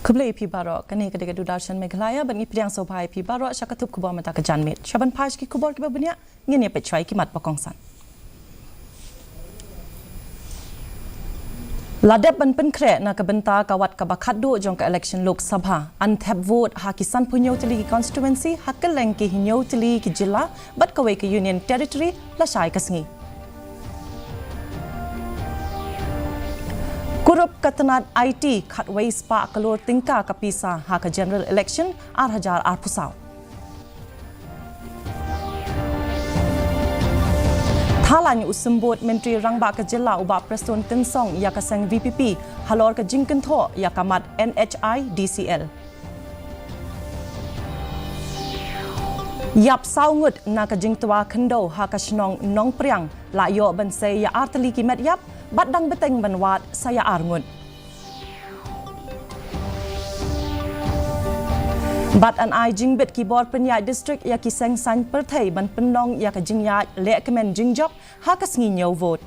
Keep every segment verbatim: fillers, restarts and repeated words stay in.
Khublei ïa phi baroh, kane ka dei ka Doordarshan Meghalaya, bad ngi pdiang sngewbha ïa phi baroh sha ka thup khubor mynta ka janmiet. Shaban phai sha ki khubor kiba bniah, ngin ïa peit shuwa ïa ki mat ba kongsan. La dep ban pynkhreh na ka bynta ka wat kaba khatduh jong ka election Lok Sabha, yn thep vote ha ki sanphew hynñiew tylli ki constituency, ha kylleng ki hynñiew tylli ki jylla bad kawei ka Union Territory lashai ka sngi. Kurup ka tnat I T khatwei spah klur tyngka ka pisa ha ka general election ar hajar arphew saw. Thalan u symbud Myntri Rangbah ka jylla u Bah Prestone Tynsong ïa ka seng V P P halor ka jingkynthoh ïa ka mat N H I D C L. Ïap saw ngut na ka jingtwa khyndew ha ka shnong Nongpriang, la ïoh ban sei ïa ar tylli ki met ïap bad dang bteng ban wad sa ïa ar ngut. Bad yn ai jingbit ki bor pynïaid district ïa ki seng saiñ pyrthei ban pynlong ïa ka jingïaid lehkmen jingjop ha ka sngi ñiew vote.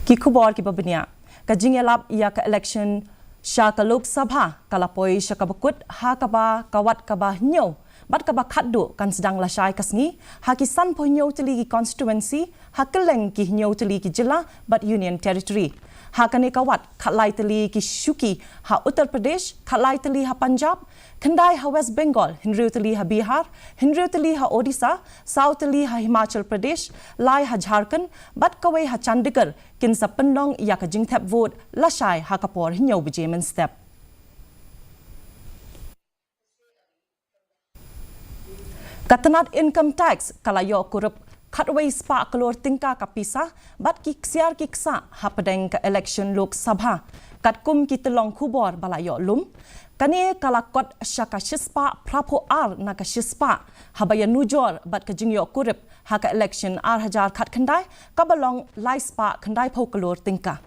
Ki khubor kiba bniah. Ka jingïalap ïa ka election sha ka Lok Sabha ka la poi sha kaba kut ha kaba ka wat kaba hynñiew bad kaba khatduh kan sdang lashai ka sngi ha ki sanphew hynñiew tylli ki constituency, ha kylleng ki hynñiew tylli ki jylla bad Union Territory. Ha kane ka wat, khatlai tylli ki shuki ha Uttar Pradesh, khatlai tylli ha Punjab, khyndai ha West Bengal, hynriew tylli ha Bihar, hynriew tylli ha Odisha, saw tylli ha Himachal Pradesh, lai ha Jharkhand bad kawei ha Chandigarh, kin sa pynlong ïa ka jingthep vote lashai ha ka por hynñiew baje mynstep. Ka tnat income tax ka la ïoh kurup khatwei spah klur tyngka ka pisa bad ki ksiar ki ksah hapdeng ka election Lok Sabha, katkum ki tyllong khubor ba la ïoh lum. Kane ka la kot sha ka shispah phraphew ar na ka shispah haba ïanujor bad ka jingïoh kurup ha ka election ar hajar khatkhyndai, kaba long lai spah khyndaiphew klur tyngka.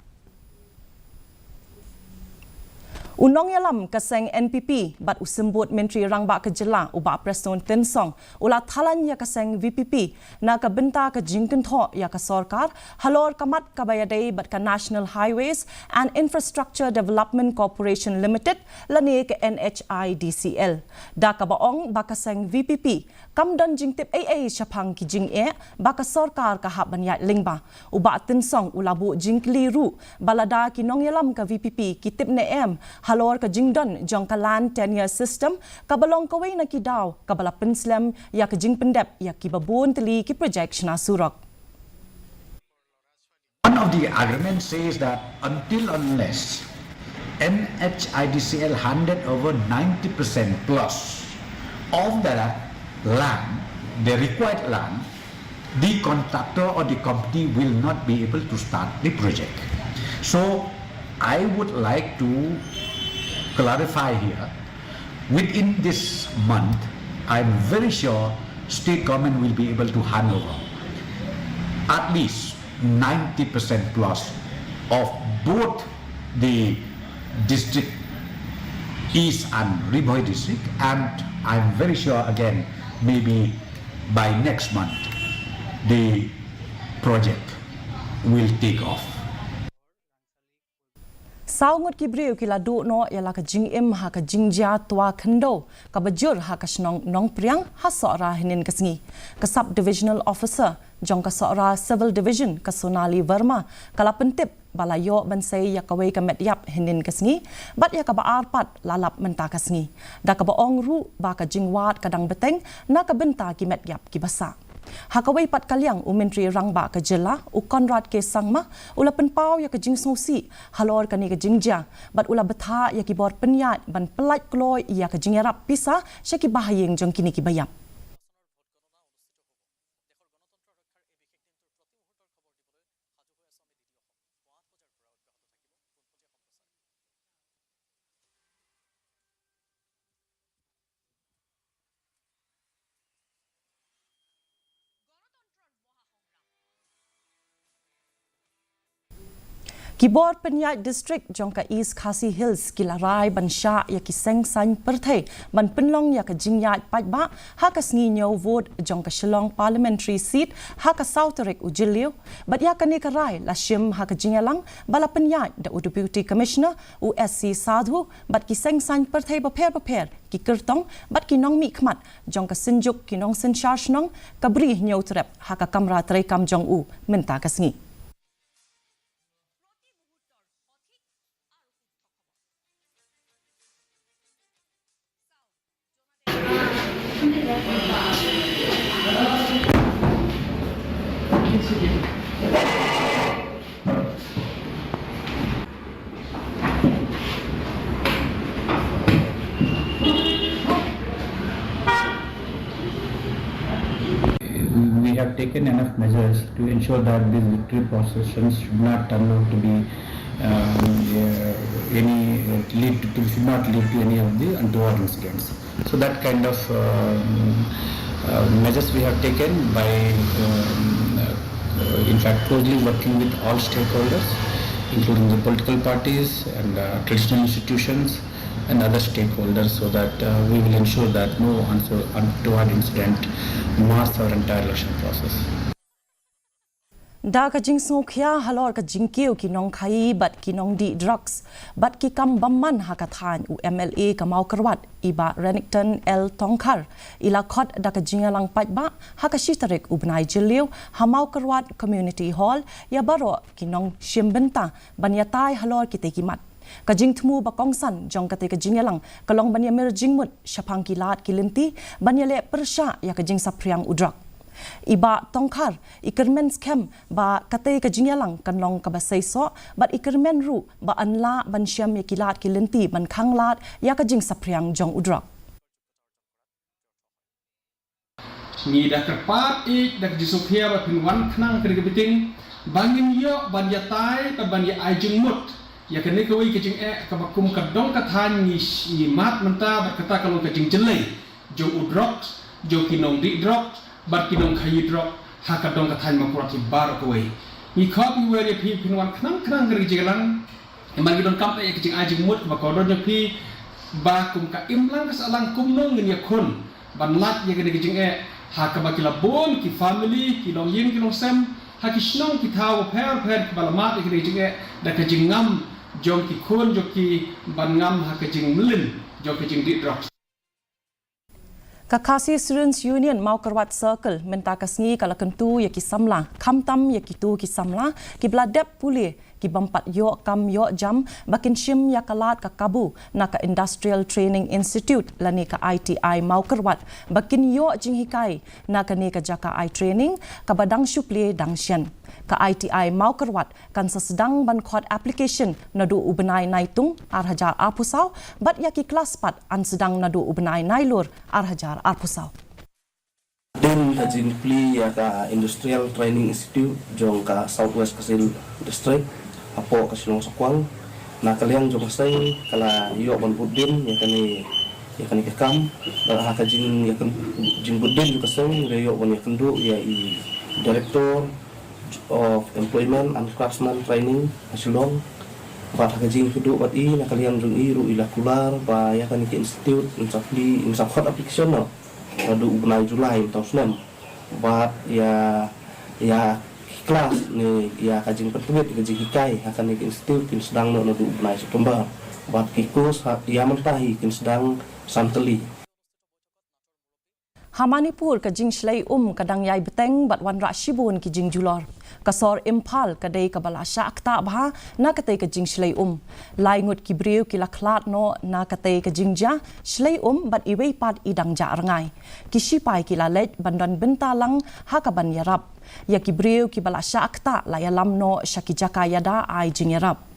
U nongïalam ka seng N P P bad u symbud Myntri Rangbah ka jylla u Bah Prestone Tynsong u la thalan ïa ka seng V P P na ka bynta ka jingkynthoh ïa ka sorkar halor ka mat kaba ïadei bad ka National Highways and Infrastructure Development Corporation Limited lane ka N H I D C L, da kaba ong ba ka seng V P P kam don jingtip ei ei shaphang ki jingeh ba ka sorkar ka hap ban ïaid lyngba. U Bah Tynsong u la buh jingkylli ruh ba lada ki nongïalam ka V P P ki tip ne em halor ka jingdon jong ka Land Tenure System, kaba long kawei na ki daw kaba la pynslem ïa ka jingpyndep ïa kiba bun tylli ki projek shna surok. One of the agreements says that until unless N H I D C L handed over ninety percent plus of the land, the required land, the contractor or the company will not be able to start the project. So I would like to clarify here, within this month, I'm very sure state government will be able to hand over at least ninety percent plus of both the district, East and Ri Bhoi district, and I'm very sure again, maybe by next month, the project will take off. Saw ngut ki briew ki la duh noh ïa la ka jingim ha ka jingjia twa khyndew kaba jur ha ka shnong Nongpriang ha Sohra hynnin ka sngi. Ka Sub Divisional Officer jong ka Sohra Civil Division, ka Sonali Verma, ka la pyntip ba la ïoh ban sei ïa kawei ka met ïap hynnin ka sngi bad ïa kaba ar pat la lap mynta ka sngi, da kaba ong ruh ba ka jingwad ka dang bteng na ka bynta ki met ïap kiba sah. Ha kawei pat ka liang, u Myntri Rangbah ka jylla u Conrad K Sangma u la pynpaw ïa ka jingsngewsih halor kane ka jingjia bad u la bthah ïa ki bor pynïaid ban pyllait kloi ïa ka jingïarap pisa sha ki bahaïing jong kine kiba ïap. Ki bor pynïaid district jong ka East Khasi Hills ki la rai ban shah ïa ki seng saiñ pyrthei ban pynlong ïa ka jingïaid paidbah ha ka sngi ñiew vote jong ka Shillong Parliamentary Seat ha ka saw tarik u Jylliew. Bad ïa kane ka rai la shim ha ka jingïalang ba la pynïaid da u Deputy Commissioner u S C Sadhu bad ki seng saiñ pyrthei bapher bapher, ki kyrtong bad ki nongmihkhmat jong ka Synjuk ki Nongsynshar Shnong, ka Bri Hynñiewtrep, ha ka kamra treikam jong u mynta ka sngi. We have taken enough measures to ensure that these victory processions should not turn out to be, um, uh, any, uh, lead to, to, should not lead to any of the untoward incidents. So that kind of, um, uh, measures we have taken by, um, uh, in fact, closely working with all stakeholders, including the political parties and, uh, traditional institutions and other stakeholders, so that, uh, we will ensure that no unso-, untoward incident mars our entire election process. Da ka jingsngewkhia halor ka jingkiew ki nongkhaïi bad ki nongdih drugs bad ki kam bymman ha ka thaiñ, u M L A ka Mawkyrwat, i Bah Renikton L Tongkhar, i la khot da ka jingïalang paidbah ha ka shi tarik u bnai Jylliew ha Mawkyrwat Community Hall ïa baroh ki nongshim bynta ban ïatai halor kitei ki mat. Ka jingthmu ba kongsan jong katei ka jingïalang ka long ban ïamir jingmut shaphang ki lad ki lynti ban ïaleh pyrshah ïa ka jingsaphriang u drok. I Bah Tongkhar i kyrmen skhem ba katei ka jingïalang kan long kaba seisoh bad i kyrmen ruh ba yn lah ban shem ïa ki lad ki lynti ban khanglad ïa ka jingsaphriang jong u drok. Ngi da kyrpad ïa da ka jingsngewkhia ba phin wan khnang ha kane ka meeting ba ngin ïoh ban ïatai bad ban ïa ai jingmut ïa kane kawei ka jingeh kaba kum ka dong ka thaiñ ngi, ngi mad mynta bad kata ka long ka jingjyllei jong u drok, jong ki nongdih drok bad ki nongkhaïi drok ha ka dong ka thaiñ Mawkyrwat hi baroh kawei. Ngi khot ngi wer ïa phi phin wan khnang khnang ha kane ka jingïalang. Namar ngi donkam eh ïa ka jingai jingmut kaba kordor jong phi ba kum ka imlang ka sahlang kumno ngin ïakhun ban lait ïa kane ka jingeh ha kaba ki la bun ki family, ki longïing ki longsem ha ki shnong ki thaw bapher bapher kiba la mad ïa kane ka jingeh da ka jingngam jong ki khun jong ki ban ngam ha ka jingmlien jong ka jingdih drok. Ka Khasi Students Union Mawkyrwat Circle mynta ka sngi ka la kyntu ïa ki samla, khamtam ïa kito ki samla kiba la dep pule, ki bym pat ïoh kam ïoh jam, ba kin shim ïa ka lad ka kabu na ka Industrial Training Institute lane ka I T I Mawkyrwat, ba kin ïoh jinghikai na kane ka jaka ai training kaba dang shu plie dang shen. Ka I T I Mawkyrwat kan sa sdang ban khot application naduh u bnai Naitung ar hajar arphew saw, bad ïa ki klas pat yn sdang naduh u bnai Nailur ar hajar arphew saw. Hadien ka jingplie ïa ka Industrial Training Institute jong ka South West Khasi Hills District hapoh ka shnong Sohkwang, na ka liang jong ka seng ka la ïoh ban bud dien ïa kane, ïa kane ka kam. Bad ha ka jing, ïa ka jingbud dien jong ka seng, ngi la ïoh ban ïakynduh ïa i Director of Employment and Craftsman Training ha Shillong. Bad ha ka jingkynduh bad i, na ka liang jong i ruh i la kular ba ïa kane ka institute yn sa plie, yn sa khot application noh naduh u bnai July mynta u snem. Bad ïa, ïa ki klas ne ïa ka jingpyntbit ka jinghikai ha kane ka institute kin sdang noh naduh u bnai September. Bad ki course ha, ïa mynta hi kin sdang san tylli. Ha Manipur, ka jingshlei um ka dang ïai bteng bad wanrah shibun ki jingjulor. Ka sor Imphal ka dei kaba la shah ktah bha na katei ka jingshlei um. Lai ngut ki briew ki la khlad noh na katei ka jingjia shlei um bad iwei pat i dang jah rngai. Ki shipai ki la leit ban don bynta lang ha kaban ïarap. Ïa ki briew kiba la shah ktah la ïalam noh sha ki jaka ïada ai jingïarap.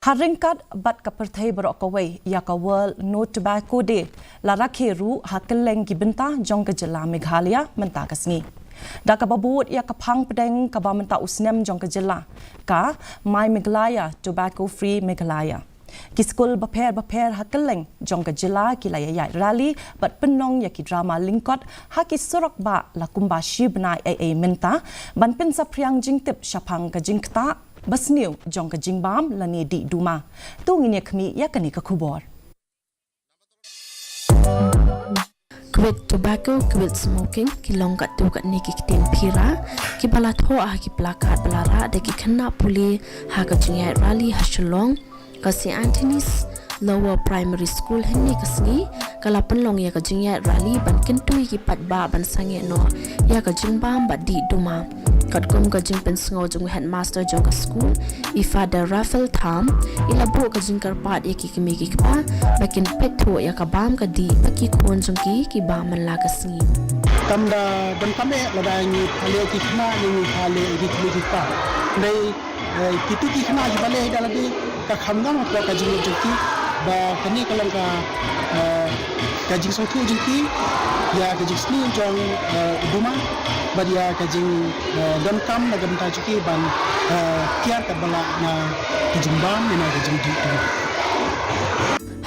Ha ryngkat bad ka pyrthei baroh kawei ïa ka World No Tobacco Day, la rakhe ruh ha kylleng ki bynta jong ka jylla Meghalaya mynta ka sngi. Da kaba bud ïa ka phang pdeng kaba mynta u snem jong ka jylla, ka My Meghalaya Tobacco Free Meghalaya. Ki skul bapher bapher ha kylleng jong ka jylla ki la ïaid rally bad pynlong ïa ki drama lyngkot ha ki surok bah la kumba shi bnai ei ei mynta ban pynsaphriang jingtip shaphang ka jingktah basniew jong ka jingbam lane dih duma. To ngin ïa khmih ïa kane ka khubor. Quit tobacco, quit smoking, ki long katto katne ki ktien phira kiba la thoh ha ki plakat ba la rah da ki khynnah pule ha ka jingïaid rally ha Shillong. Ka St Anthony's Lower Primary School hynne ka sngi ka la pynlong ïa ka jingïaid rally ban kyntu ïa ki paidbah ban sangeh noh ïa ka jingbam bad dih duma. Katkum ka jingpynsngew jong u headmaster jong ka skul, i Father Raphael Tham, i la buh ka jingkyrpad ïa ki kmie ki kpa ba kin peit thuh ïa ka bam ka dih ba ki khun jong ki ki bam man la ka sngi. Kam da donkam eh lada ngi pha leh ki khynnah ne ngi pha leh ki kmie ki kpa. Dei, eh, kitu ki khynnah kiba leh da lade ka kham ngam hapoh ka jingmut jong ki ba kane ka long ka, eh, ka jingsngewthuh jong ki ïa ka jingsniew jong, eh, u duma bad ïa ka jing, eh, donkam na ka bynta jong ki ban, eh, kiar katba lah na ka jingbam ne na ka jingdih duma.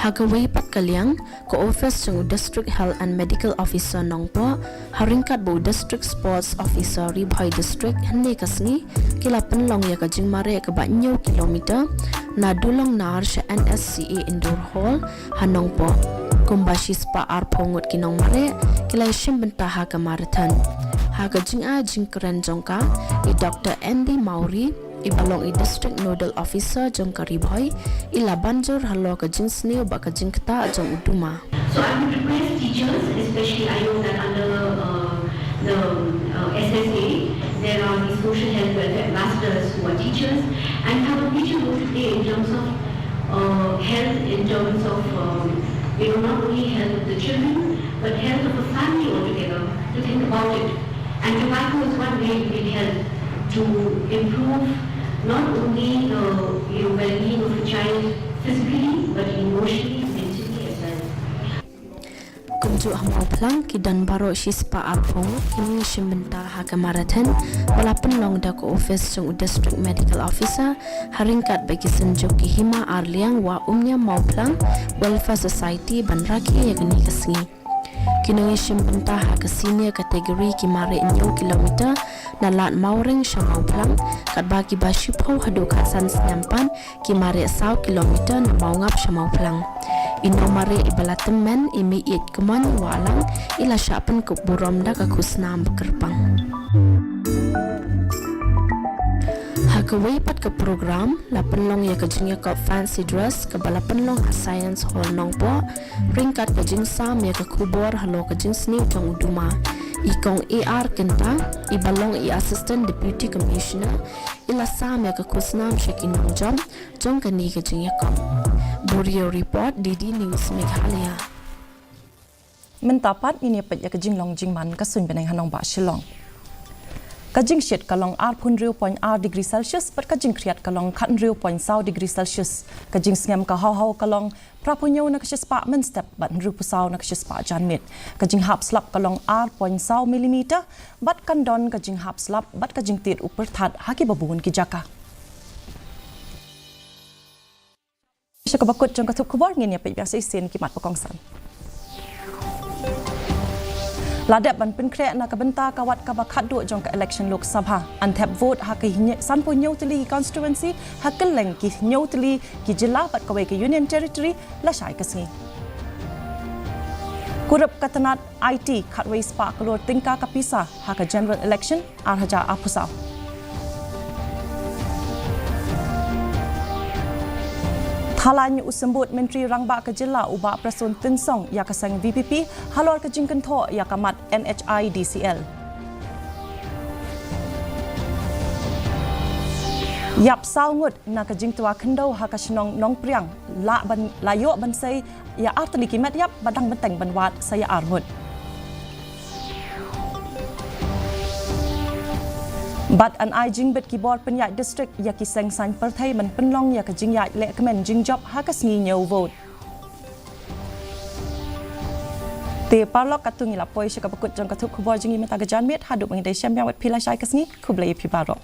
Ha kawei pat ka liang, ka office jong u District Health and Medical Officer Nongpoh ha ryngkat bad u District Sports Officer Ri Bhoi District hynne ka sngi ki la pynlong ïa ka jingmareh kaba hynñiew kilometer na Dulong Nar sha N S C A Indoor Hall ha Nongpoh. Kumba shispah arphew ngut ki nongmareh ki la ïashim bynta ha ka marathon. Ha ka jingai jingkren jong ka, i Doctor Andy Mawrie, iba long i District Nodal Officer jong ka Ri Bhoi, i la ban jur halor ka jingsniew bad ka jingktah jong u duma. So I would request teachers, especially I know that under, uh, the, uh, S S A, there are the social health welfare ambassadors who are teachers and have a major role to play in terms of, uh, health, in terms of, um, you know, not only health of the children, but health of a family altogether, to think about it. And tobacco is one way you can help to improve not only the, you know, well-being of a child physically, but emotionally, mentally as well. Kumjuh ha Mawphlang, ki don baroh shispah arphew ngut ki nongïashim bynta ha ka marathon ba la pynlong da ka office jong u District Medical Officer ha ryngkat bad ki synjuk ki Hima Arliang wa Umniam Mawphlang Welfare Society ban rakhe ïa kane ka sngi. Ki nongïashim bynta ha ka senior category ki mareh hynñiew kilometer na Lad Mawreng sha Mawphlang, katba kiba shiphew haduh khatsan snem pat ki mareh saw kilometer na Mawngap sha Mawphlang. I nongmareh iba la tymmen i Meiieid Kmon Wahlang i la shah pynkup burom da ka khusnam ba kyrpang. Ha kawei pat ka program, la pynlong ïa ka jingïakop fancy dress kaba la pynlong ha Science Hall Nongpoh ryngkat ka jingsam ïa ka khubor halor ka jingsniew jong u duma. I Kong A R Kynta, iba long i Assistant Deputy Commissioner, i la sam ïa ka khusnam sha ki nongjop jong kane ka jingïakop. Bureau Report, D D News Meghalaya. Mynta pat ngin ïa peit ïa ka jinglong jingman ka suiñ bneng ha nongbah Shillong. Ka jingshit ka long arphew hynriew point ar degree Celsius bad ka jingkhriat ka long khathynriew point saw degree Celsius. Ka jingsngem ka haw haw ka long phraphew hynñiew na ka shispah mynstep bad hynriewphew saw na ka shispah janmiet. Ka jinghap slap ka long ar point saw millimeter bad kan don ka jinghap slap bad ka jingtied u pyrthat ha kiba bun ki jaka. Sha kaba kut jong ka thup khubor ngin ïa peit biang shisien ki mat ba kongsan. La dep ban pynkhreh na ka bynta ka wat kaba khatduh jong ka election Lok Sabha. Yn thep vote ha ki hynñiew, sanphew hynñiew tylli ki constituency ha kylleng ki hynñiew tylli ki jylla bad kawei ka Union Territory lashai ka sngi. Kurup ka tnat I T khatwei spah klur tyngka ka pisa ha ka general election ar hajar arphew saw. Thalaiñ u symbud Myntri Rangbah ka jylla u Bah Prestone Tynsong ïa ka seng V P P halor ka jingkynthoh ïa ka mat N H I D C L. Ïap saw ngut na ka jingtwa khyndew ha ka shnong Nongpriang, la ban, la ïoh ban sei ïa ar tylli ki met ïap, bad dang bteng ban wad sa ïa ar ngut. Bad yn ai jingbit ki bor pynïaid district ïa ki seng saiñ pyrthei ban pynlong ïa ka jingïaid lehkmen jingjop ha ka sngi ñiew vote. Te paralok, katto ngi la poi sha kaba kut jong ka thup khubor jong ngi mynta ka janmiet, haduh ba ngin ïashem biang bad phi lashai ka sngi, khublei ïa phi baroh.